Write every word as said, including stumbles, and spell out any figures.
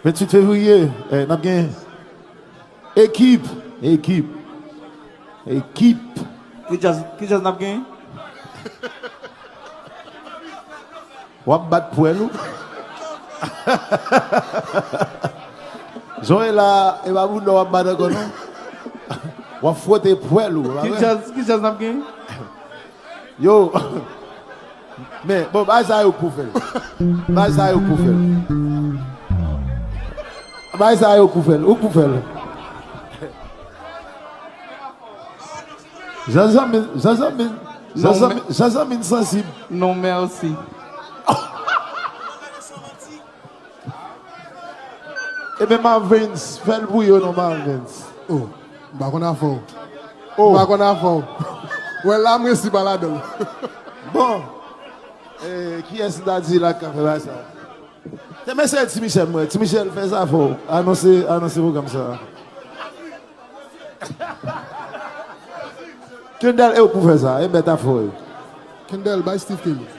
Venntuit fevriye, eh, n ap gen ekip, ekip, ekip. Ki djaz, ki djaz n ap gen? W ap bat pwèl ou. Jan w ye la, e pa bouda w ap bat ankò non. W ap fwote pwèl ou. Ki djaz, ki djaz n ap gen? Yo. Men, bon, bagay sa yo k pou fè l. Bagay sa yo k pou fè l. Bagay sa yo k pou fè l. Ou k pou fè l. Zanzanmi, zanzanmi, zanzanmi, zanzanmi sansib. Non, mèsi. Ebyen, Marvens, fè l pou yo non, Marvens. Oh, m pa konn afè w. Oh. M pa konn afè w. Wè la, m resi pa ladan l. Bon. Eh, kiyès m ta di la k ka fè bagay sa? Te mesye Ti Michel, mwen. Ti Michel, fè sa fò. Anonse, anonse pwogram sa. Kendall, e ou k pou fè sa. E bèt afè w. Kendall, bay Steve Kelly.